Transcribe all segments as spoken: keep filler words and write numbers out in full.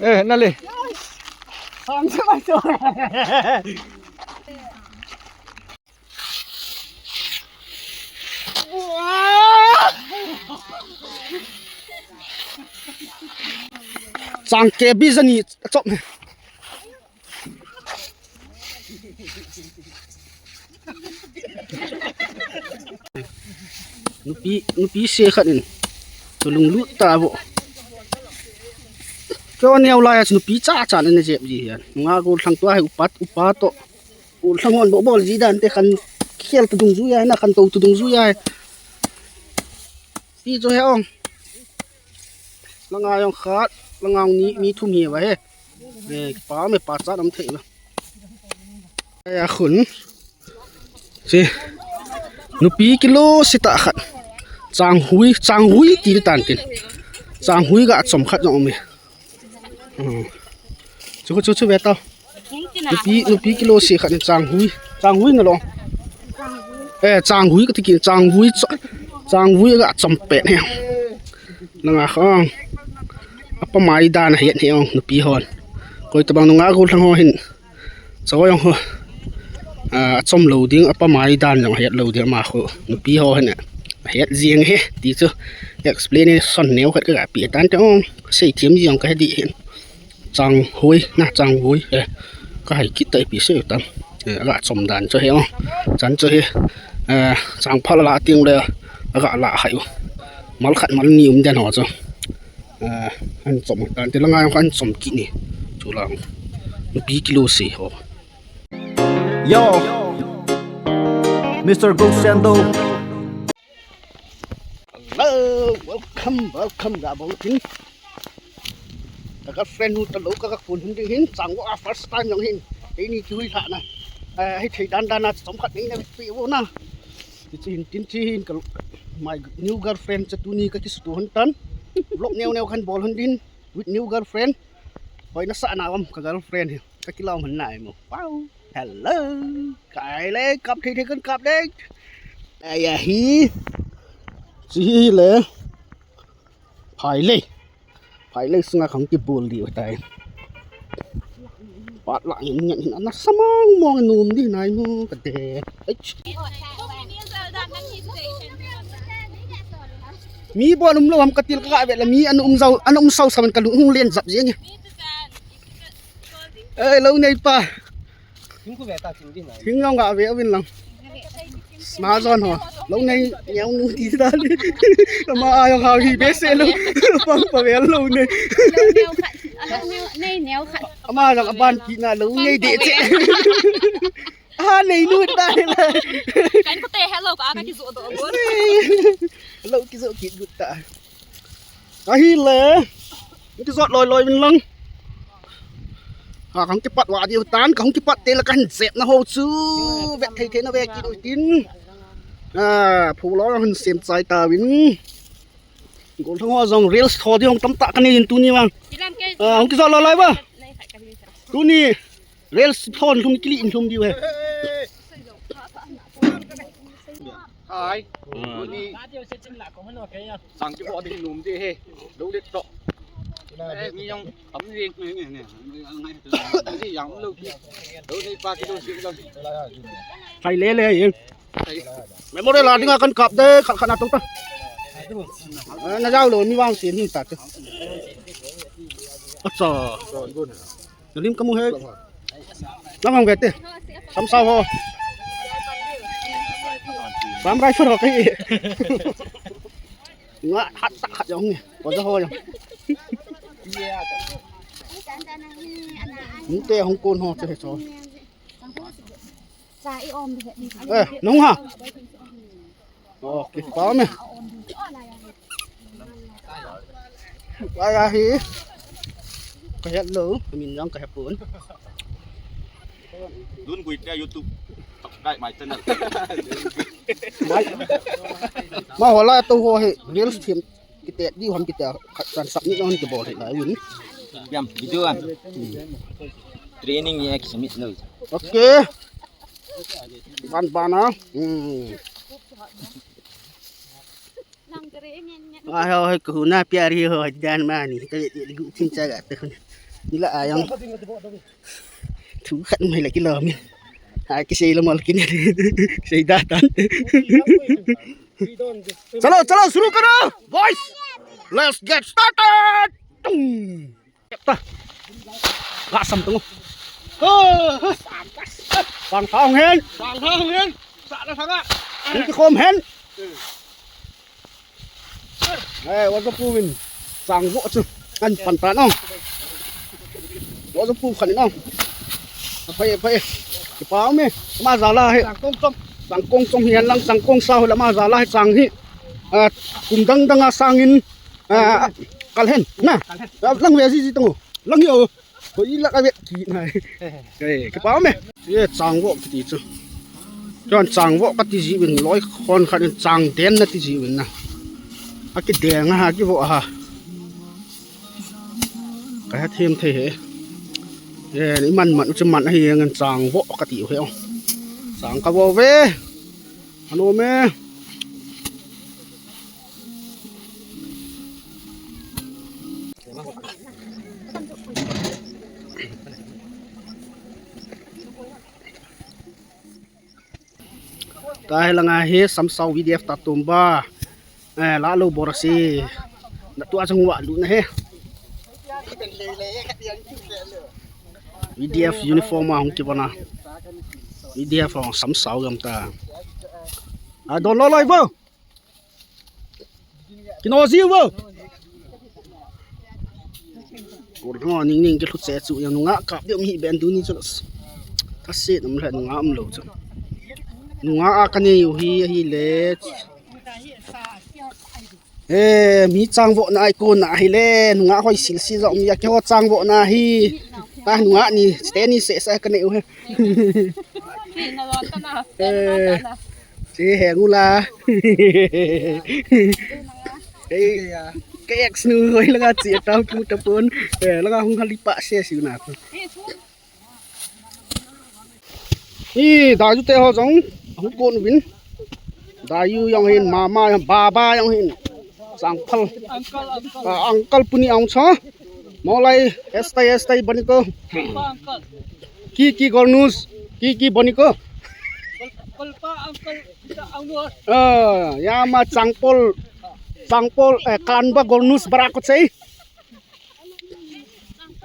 Eh, nale. Chang ke bi jani chop ne. Nupi, nupi se khat in. Chu lunglut ta bo. Keo neo lai a chu nupi cha cha na jep ji hian. Nga gollhang tua hi upat, upa to. Gollhang hon bo bol ji dan te khan khel tu dung ju ya na khan to tu dung ju ya. Ti chu he ong. Langa jong khat, langa jong ni, mi thum hi va he. Eh, pa me pa cha nam thei va. Ai a khun. Si. Nupi kilo si ta khat. Changhui, changhui ti tan tin. Changhui ga chom khat jong me. Hmm. Chu chu chu ve tau. Nupi, nupi kilo si khat ni changhui. Changhui na lo. Eh, changhui ka ti ki changhui cho-, changhui ga chom pet he. Langa khang. Apa mai dan he he nupi hon. Koi tabang nunga gollhang ho hin. Chawi jong ho. Ah, a chom lo ding, apa mai dan jong het lo ding ama ho. Nupi ho hin. Het jing he ti chu. Explanation neo khat ka pi tan te ong. Sei thiam jing ka he di hin. Changhui, na changhui, eh, ka hai kit ta ipi se tam. Eh, aga chom dan chu he, oh. Chan chu he, eh, chang pha la ting le, aga la hai, oh. Mal khat mal ni um den ho chu. Eh, an chom dan te la ngai an chom ki ni. Chu lang. Nupi kilo si ho. Yo, Mister Go Sando. Hello, welcome, welcome, da bong tin. Ka girlfriend nu ta lo ka ka kun hun ding hin chang wa first time jong hin. Keini kihui lha na. Eh, hi thei dan dan na chom khat nei na pi wo na. Ti chi hin tin chi hin ka my new girlfriend cha tuni ka kisutu hun tan. Vlog neo neo khan bol hun din with new girlfriend. Hoi na sa na wam ka girlfriend hi. Ka kilau hun na ai mo. Wow. Hello. Kai le kap thei thei kan kap le. Ai a hi. Chi hi le. Phai le. Phai le sunga khang ki bul di tai. Pat la hin ngen hin ana samang mong num di nai mu ka de. Ai. Mi bo num lo ham ka til ka ve la mi an um zau an um sau saman ka lu hung len zap jeng. Ei, lo nei pa. Thing ku ve ta thing din na. Thing long ga ve vin lang. Sma zon ho. Lo nei neo nu ti ta. Ma a yong ha hi be se lo. Pang pa ve lo nei. Lo neo khat. Lo neo, nei neo khat. Ama jong aban ki na lo nei de che. A nei nu ta la. Kan ko te hello ka ka ki zo do bo. Lo ki zo ki gut ta. Ahile. Hung kijot loi loi vin lang. Ha, kahung kipat vah diu tan, kahung kipat teng le kahin jep na ho chu. Vet thei thei na ve kit u hitin. Ah, phu lo hung sem chai tauvin. Gollhang ho jong reels tho ding hung tamtah kanei in tuni vang. Ah, hung kijot loi loi va. Tuni. Reels tho in lhum kili in lhum diu he. Hai. Ni. Sang ki bo ding lum de he. Lo le to. Eh, ni jong tam ni ni ni. Ni jong lo ki. Lo ni pa ki lo si lo. Hai le le yin. Memory la ding a kan kap de khat khat na to ta. Eh, na jao lo ni vang si ni ta te. Acha. Nalim kamu he. Lamang vete. Samsau ho. Sam rai fur ho kai. Nga hat tak hat jong ni. Ko ja ho jong. Nte hung kun ho che cho. Eh, nung ha. Okay, pa me. Ai a hi. Ka het lo, min jong ka het pon. Dun gui te YouTube. Subscribe my channel. Mai. Ma ho la to ho he, reels thim. Kite di ham kite khat chan sap ni hon kibol hi lai un. Yam video an. Training ye ki submit lo. Okay. Ban ban a. Hmm. Ai ho, hai ko na pyari ho, dan mani. Te te gu chin cha ga te. Ni la ayang. Thu khat mai la ki lo mi. Ai ki sei lo mol kin. Sei da tan. Chalo, chalo, shuru karo, boys. Let's get started. Tum. Ta. Ga sam tung. Sang thang hen. Sang thang hen. Sa la sang a. Ni ki khom hen. Eh, wa zo pu win. Sang vo chu. An pan ta no. Wa zo pu khan no. Phai, phai. Ki pa me. Ma za la he. Sang kong chom. Sang kong chom hian lang, sang kong sa ho la ma za la he sang hi. A, kum dang dang a sang in. A, kal hen. Na. Lang ve ji ji tung. Lang yo. Ko i la ka ve ki na. Eh, ki pa me. Ye chang vo ki ti chu. Chon chang vo ka ti ji win loi khon khat in chang den na ti ji win na. A ki deng a ha ki vo a ha. Ka ha them thei he. Ye ni man man u chu man a hi ngan chang vo ka ti u he o. Chang ka vo ve. Ano me. Ka he langa hi Samsau V D F ta tum ba. Eh, la lo bor si. Na tua chang wa lu na he. V D F uniform a hung ki bona. V D F hung Samsau gam ta. A don lo loi bo. Kino ji bo. Ko no ning ning ki lhut se chu yang nunga kap deu mi ben du ni chu. Ka se nam le nunga um lo chu. Nunga a ka nei u hi, hi le. Eh, mi chang vo na ai ko na hi le, nunga hoi sil sil zo mi a ke ho chang vo na hi. Ta nunga ni, ste ni se sa ka nei u he. Ki na lo ta na, Eh. ta na. Che he ngu la. Ke, ke ex nu hoi langa che tau tu ta pon. Eh, langa hung hali pa se si na. Hi, Daju te ho jong, hung kon vin. Daju jong hin, mama jong, baba jong hin. Sangphal. Uncle, uncle. Ah, uncle puni aung cha. Molai, estai, estai, boniko. Golpa uncle. Ki, ki, gornus. Ki, ki, boniko. Gol-, golpa uncle. Kita aung nu. Ah, yama changpol. Changpol, eh, kanba gornus bara ko chei.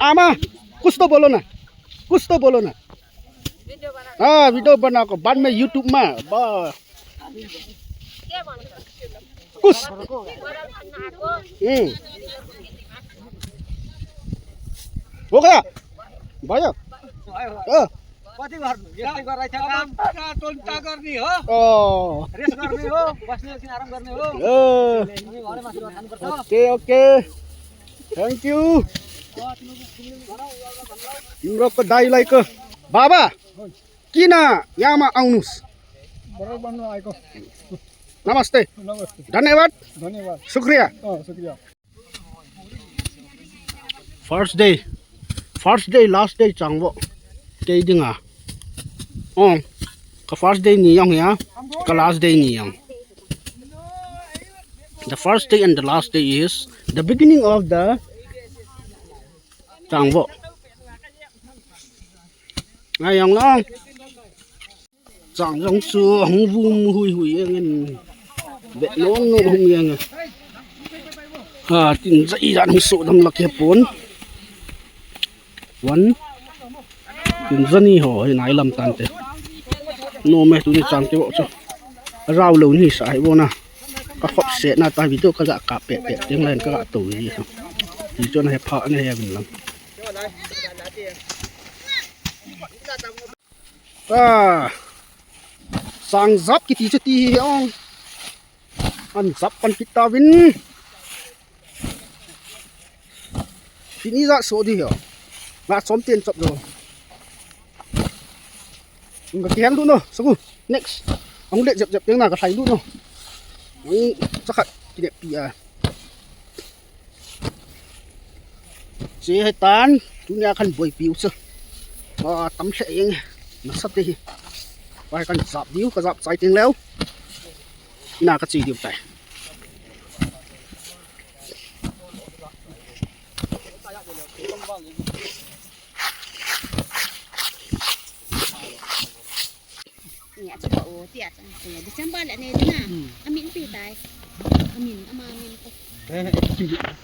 Ama, कुछ तो बोलो ना, कुछ तो बोलो ना। हाँ, video बना को बाद में YouTube में, बा-, कुछ। हम्म। हो गया? भैया? हाँ। कति गर्नु? यस्तै गराइ छ काम। का टोन का गर्ने हो? अँ। रेस्ट गर्ने हो, बस्ने एकछिन आराम गर्ने हो। अँ। अनि घरैमा आशीर्वाद खानुपर्छ। OK, OK। Thank you। तिम्रो को दाइलाई को। बाबा, किन यहाँमा आउनुस्? बराबर बन्नु आएको। नमस्ते। नमस्ते। धन्यवाद। धन्यवाद। शुक्रिया। अँ, शुक्रिया। First day. First day, last day chang vo. Kei dinga. Oh, ka first day ni jong hia, ka last day ni jong. The first day and the last day is the beginning of the chang vo. Ngai jong lo. Chang jong chu hung vum hui hui jeng in. Bet nong nong hung jeng. Ha, tin ja i jan hung so dam lak he pon. One. Tin ja ni ho hi nai lam tan te. Nom e, tuni chang te vo chu. A rau lo ni sa hi vo na. Ka khop se na ta video ka ga kap pet pet teng len ka ga to hi. Ti chu na he pha na he vin lang. Ah, sang jap kiti chu ti hi ong. An jap pan kit ta vin. Tini ja so di hi ong. Nga chom ten chop jo. Nga kiheng du no, sagu. Next. Ang let jep jep teng na ka thai du no. Ang chakhat kinep pi a. Che hai tan, tunia khan boipi u chu. Atam lheh jeng e. Nasa te hi. Vai kan jap diu, ka jap chai teng leu. Ina ka che diu tai. Nia chu ka u tia chang chu December le ne dina. Hmm. Amin pi tai. Amin ama min ko. Eh, eh, eh.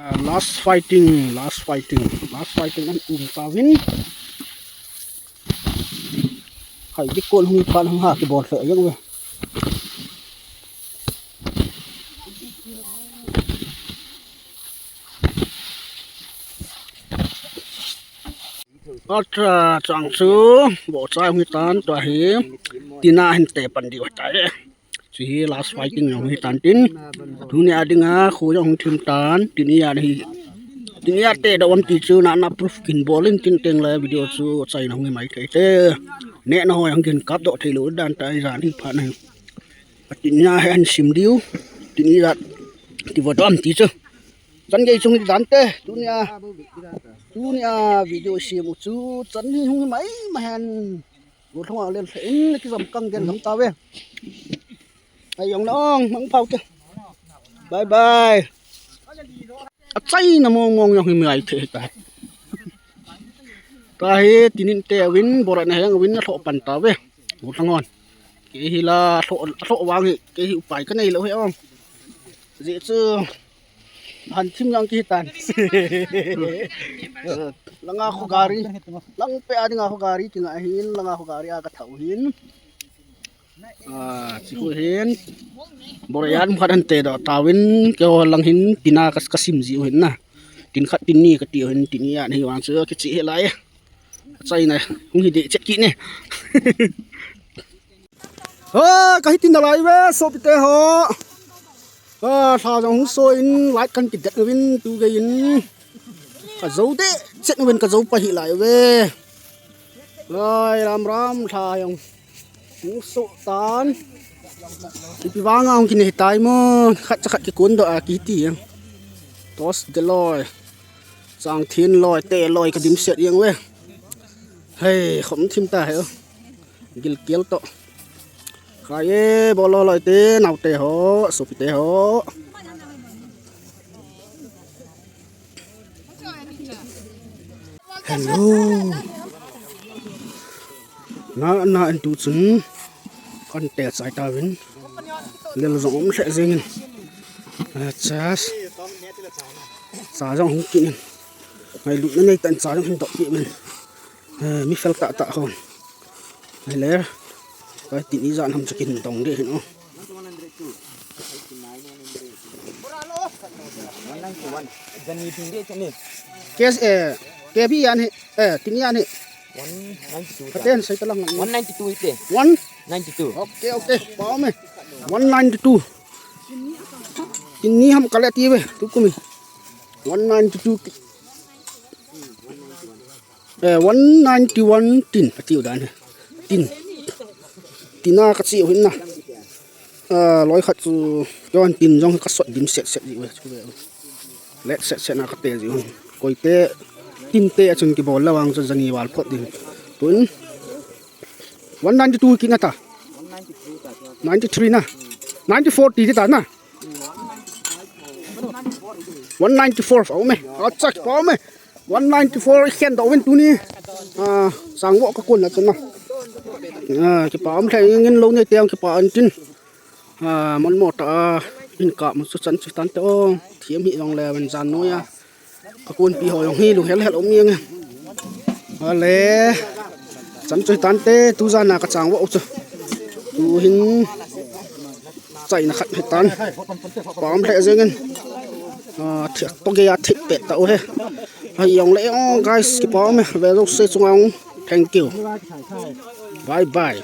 Ah, last fighting, last fighting, last fighting an um tauvin. Hai, di kon hung phan hung ha kibol lheh jeng uve. Acha chang chu, bo chai hung tan tua hi, tina hin te pan diu tai. Chu hi last fighting jong hi tan tin. Tunia dinga kho jong hung thim tan. Tin ija hi. Tin ija te da um ti chu na na proof kin bol in tin teng le video chu chaina hung hi mai thei te. Nehna ho jong kin kap doh thei lou dan ta jan hi pha na. Tin ija hi an sim diu. Tin ija ti vo dam ti chu. Chan gei chung hi dan te. Tunia. Tunia video sim u chu chan hi hung hi mai ma hen. Go thong a len in ki jam kang gen lam ta ve. Ai jong na ong mang pau te. Bye bye. Achaina mong mong jong hi mai thei ta. Tua hi tinin te win bora na heng win na lho pan ta ve. Go thong on. Kei hi la lho lho vang hi kei hi upai ka nei lou hi ong. Ji chu. Han thim jong ki tan. Langa kho gari. Lang pe a dinga kho gari kinga hin, langa kho gari a ka thau hin. Ah, chi hu hin. Bora jan khat an te doh tauvin, keiho lang hin, tina ka, ka sim ji u hin na. Tin khat tin ni ka ti u hin, tin ni jan hi vang chu, kichi hi lai. Chaina, hung hi deh chet kit ne. Ha, ka hitin nalai ve, sopite ho. Ha, lha jong hung so in, light kan kidet uvin, tu gei in. Ka jou deh chet uvin, ka jou pa hi lai ve. Lai, ram ram, lha jong hung so tan. Ipi vanga hung kine tai mo, khat cha khat kikon doh a kiti jeng. Tos de loi. Chang thin loi, te loi, ka dim set jeng ve. Hei, khom thim ta hei. Gilkel toh. Khai e, bolo loi te, nao te ho, sopi te ho. Hello. Na, na, en tu chun. Kan te chai tauvin. Lel jong um lheh jeng in. Achas. Cha jong hung kit in. Ngailutna nei tan cha jong hin doh kit in. Eh, mi fel tah tah hon. Hai le. Ka tin ijat ham chu kin dong deh hin o. One ninety-one. Jani thing deh chani. Kes, eh, K B jan hi, eh, tin jan hi. One ninety-two. Katen sai talang. One ninety-two ite. One? Ninety-two. Okay, okay. Pao me. One ninety-two. Tin ni ham kale ti ve. Tu kumi. One ninety-two. Eh, one ninety-one tin, atiu dan he. Tin. Tina ka chiu hin na. Ah, loi khat chu, keihon tin jong ka sot dim set set ji ve, chu ve. Let set set na ka te ji hun. Koi te, tin te a chun kibol la vang chu jani val phot ding. Tun, one ninety-two kina ta. Ninety-three na. Ninety-four ti ta na. One ninety-four, pao me. Acha, pao me. One ninety-four khen doh uvin tuni. Ah, sang vo ka kun la chun na. Ah, kipa um lheh jeng in lou nei teng kipa an tin. Ah, mon mo ta, ah, in ka mo chu chan chu tan te o. Thiam hi jong le ven jan noi a. Ka kunpi ho jong hi lunghel hel um jeng e. Ale. Chan chu tan te, tu jan a ka chang vo chu. Tu hin chaina khat hi tan. Pao um lheh jeng in. Ah, thia to ge a thip pet ta u he. Hai jong le o guys, kipa um e, ve jouse chunga jong Thank you. Bye bye.